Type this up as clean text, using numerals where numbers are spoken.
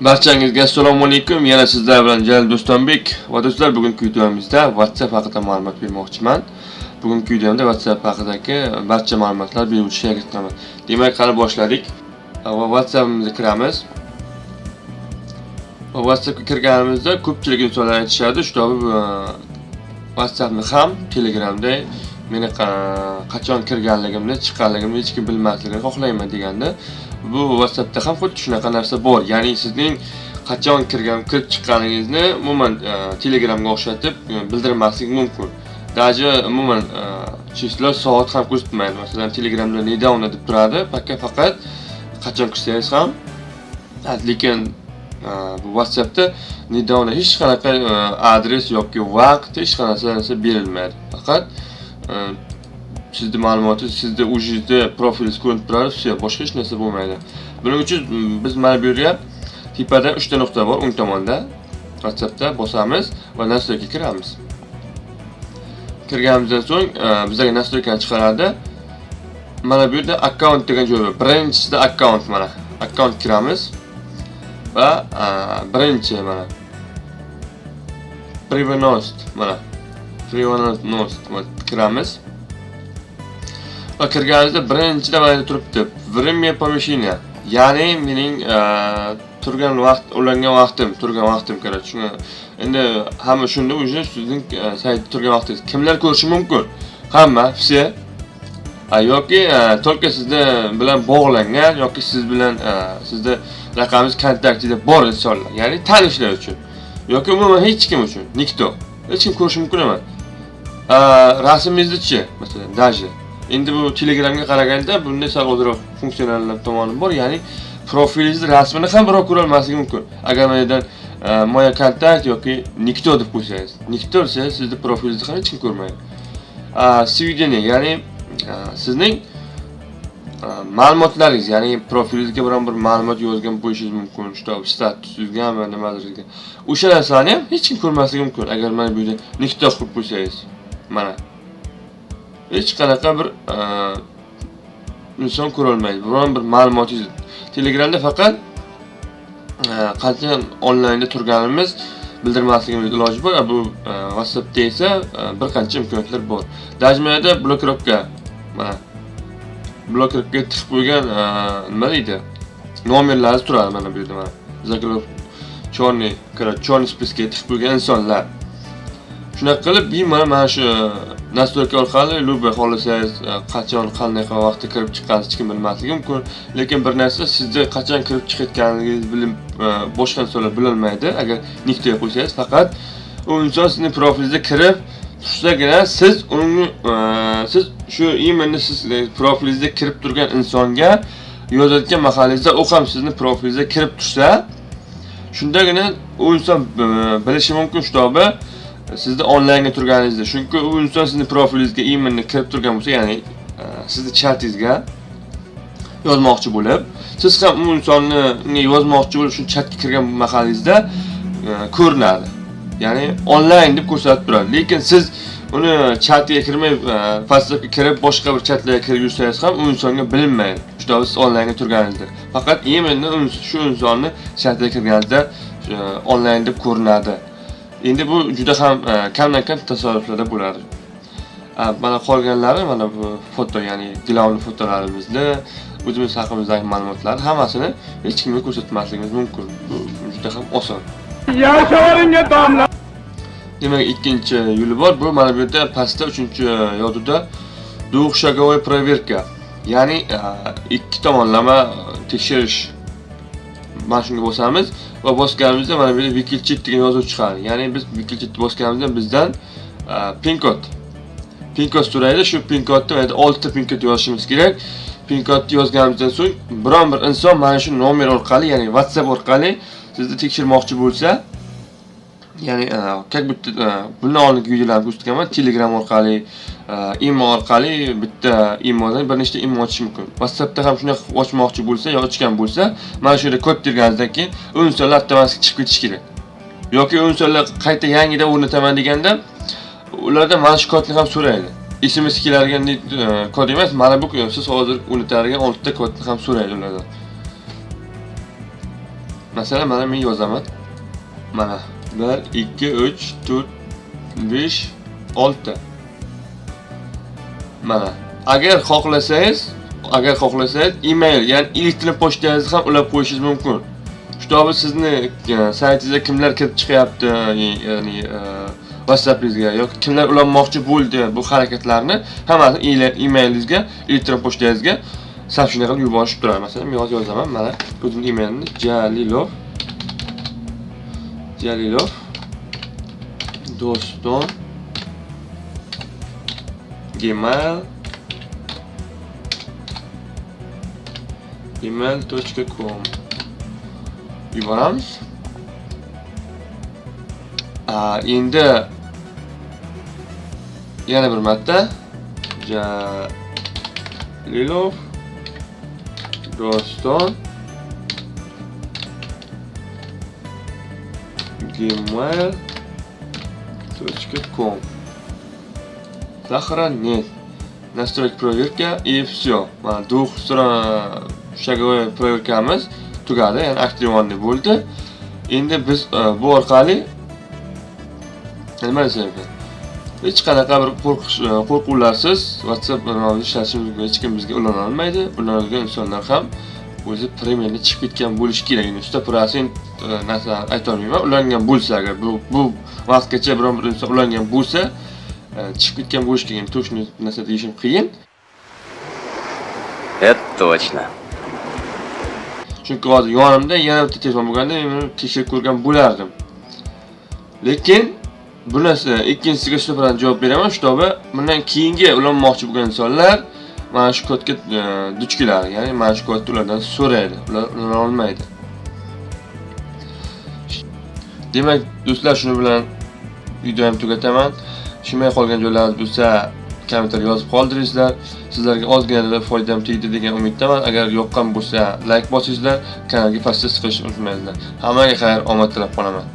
Barchangizga assalomu alaykum. Yana sizlar bilan Jalil Do'stonbek va do'stlar, bugungi videomizda WhatsApp haqida ma'lumot bermoqchiman. Bugungi videomda WhatsApp haqidagi barcha ma'lumotlar berib o'tishga harakat qilaman. Demak, qani, boshladik. Va WhatsAppimizga kiramiz. Va WhatsAppga kirganimizda ko'pchilik insonlar aytishadi, что WhatsAppni ham Telegramda meni qachon kirganligimni, chiqqanligimni hech kim bilmasligini xohlayman deganda, bu WhatsAppda ham xuddi shunaqa narsa bor. Ya'ni sizning qachon kirgan, kirib chiqqaningizni umuman Telegramga o'xshatib bildirmaslik mumkin. Даже umuman число, soat ham ko'rsatmaydi. Masalan, Telegramda "недавно" deb turadi, пока faqat qachon kirsangiz ham, lekin bu WhatsAppda "недавно" hech qanaqa adres yoki vaqt, hech qanaqa narsa berilmaydi. Faqat sizni ma'lumotingiz, sizni o'zingizda profilingiz ko'rinib turadi, всё, boshqa hech narsa bo'lmaydi. Buning uchun biz mana bu yerga tepada 3 ta nuqta bor, o'ng tomonda WhatsAppda bosamiz va настройка kiramiz. Kirganimizdan so'ng bizlarga настройка ni chiqaradi. Mana bu yerda "Akkaunt" degan joy bor. Birinchisida "Akkaunt", mana "Akkaunt" kiramiz va birinchi mana "Приватность", mana "Приватность" kiramiz. Va kirganimizda birinchida mana yerda turibdi "Время посещения", ya'ni mening turgan vaqt, ulangan vaqtim, turgan vaqtim, короче. Shunga endi hamma shunda уже sizning saytda turgan vaqtingiz kimlar ko'rishi mumkin? Hamma, все yoki только sizni bilan bog'langan yoki siz bilan sizni raqamingiz kontaktida bor insonlar, ya'ni tanishlar uchun yoki umuman hech kim uchun, никто, hech kim ko'rishi mumkin emas. Rasmingizni-chi, masalan, даже endi bu Telegramga qaraganda bunda sal ozroq funksional tomoni bor, ya'ni profilingizni rasmini ham birov ko'ra olmasligi mumkin. Agar mana yerdan "Моя контакт" yoki "Никто" deb qo'ysangiz, "Никто" desangiz, sizni profilingizni ham hech kim ko'rmaydi. Сведения, ya'ni sizning ma'lumotlaringiz, ya'ni profilingizga biron bir ma'lumot yozgan bo'lishingiz mumkin, что statusingizgami, nimadirga. O'sha narsani ham hech kim ko'rmasligi mumkin. Agar mana bu yerda "Никто" qilib qo'ysangiz, mana hech qanaqa bir inson ko'rolmaydi. Biron bir ma'lumotingiz. Telegramda faqat qancha onlaynda turganimiz bildirmasligimiz iloji bor. Bu WhatsAppda esa bir qancha imkoniyatlar bor. Даже mana yerda блокировка, mana блокировка tiqib qo'ygan nima deydi? Nomerlari turadi mana bu yerda mana. Заголовок черный, короче, черный список ga tiqib qo'ygan insonlar. Shunaqa qilib bemalol mana shu настройка orqali любой xohlasangiz qachon, qanday vaqtda kirib chiqqaningizni hech kim bilmasligi mumkin. Lekin bir narsa, sizni qachon kirib chiqayotganingizni bilib boshqa insonlar bilolmaydi. Agar "Никто" ga qo'ysangiz, faqat u inson sizni profilingizga kirib tursagina siz uni siz shu именно siz profilingizga kirib turgan insonga yozayotgan mahalingizda u ham sizni profilingizga kirib tursa, shundagina u inson bilishi mumkin, чтобы sizni onlaynga turganingizni. Chunki u inson sizni profilingizga именно kirib turgan bo'lsa, ya'ni sizni chatingizga yozmoqchi bo'lib, siz ham u insonni unga yozmoqchi bo'lib shu chatga kirgan mahalingizda ko'rinadi. Ya'ni onlayn deb ko'rsatib turadi. Lekin siz uni chatiga kirmay, WhatsAppga kirib, boshqa bir chatlarga kirib yursangiz ham u insonga bilinmaydi. Shu siz onlaynga turganingizda. Faqat именно shu insonni chatiga kirganingizda onlayn deb ko'rinadi. Endi bu juda ham kamdan kam tasodiflarda bo'ladi. Mana qolganlari mana bu foto, ya'ni главный fotolarimizni, o'zimiz haqimizdagi ma'lumotlar hammasini hech kimga ko'rsatmasligimiz mumkin. Bu juda ham oson. Yashavering domla. Demak, ikkinchi yo'li bor. Bu mana bu yerda pastda uchinchi yozuvda "Двухшаговая проверка". Ya'ni ikki tomonlama tekshirish. Mana shunga bosamiz va bosganimizda mana bu yerda "Выключить" degan yozuv chiqadi. Ya'ni biz "Выключить" bosganimizda bizdan pin kod so'raydi. Shu pin kodni mana yerda 6 ta pin kod yozishimiz kerak. Pin kodni yozganimizdan so'ng biron bir inson mana shu nomer orqali, ya'ni WhatsApp orqali sizni tekshirmoqchi bo'lsa, ya'ni как будто bundan oldingi videolarni ko'rsatganman, Telegram orqali, Imo orqali bitta Imodan bir nechta Imo ochish mumkin. WhatsAppda ham shunaqa ochmoqchi bo'lsa yo ochgan bo'lsa, mana shu yerda kod terganingizdan keyin u insonlar avtomatik chiqib ketishi kerak. Yoki u insonlar qayta yangidan o'rnataman deganda ularda mana shu kodni ham so'raydi. SMS keladigan kod emas, mana bu siz hozir o'rnatadigan 6 ta kodni ham so'raydi ulardan. Masalan, mana men yozaman. Mana 1 2 3 4 5 6. Mana agar xohlasangiz, email, ya'ni elektron pochtangizni ham ulab qo'yishingiz mumkin. Shtobi sizni saytingizga kimlar kirib chiqyapti, ya'ni WhatsAppingizga yoki kimlar ulanmoqchi bo'ldi, bu harakatlarni hammasini emailingizga, elektron pochtangizga сообщение qilib yuborishib turadi. Masalan, men hozir yozaman, mana o'zimning emailimni Jalilov doston gmail.com yuboramiz. Endi yana bir marta Jalilov doston gmail.com. Сохранить. Настроить проверка и все. Mana двухшаговая проверкamiz tugadi, ya'ni aktivlandi bo'ldi. Endi biz bu orqali nima desam ekan? Hech qanaqa bir qo'rquvlarsiz WhatsApp ishlatishimiz mumkin. Hech kim bizga ulana olmaydi. Ulanadigan insonlar ham o'zi premiumni chiqib ketgan bo'lishi kerak. Endi 100% narsa ayta olmayman. Ulangan bo'lsa, agar bu vaqtgacha biron bir inson ulangan bo'lsa, chiqib ketgan bo'lishi kerak. Точно narsa deyishim qiyin. Это точно. Chunki hozir yonimda yana bitta telefon bo'lganda men buni tekshirib ko'rgan bo'lardim. Lekin bu narsa ikkinchisiga 100% javob beraman, shtobi bundan keyingi ulanmoqchi bo'lgan insonlar mana shu kodga duch keladi, ya'ni mana shu kodni ulardan so'raydi, ular ulana olmaydi. Demak, do'stlar, shuni bilan videomni tugataman. Tushunmay qolgan joylaringiz bo'lsa, kommentar yozib qoldiringizlar. Sizlarga ozgina foydam tegdi degan umiddaman. Agar yoqqan bo'lsa, like bosingizlar, kanalga podpiska qilishni unutmanglar. Hammaga xayr, omad tilab qolaman.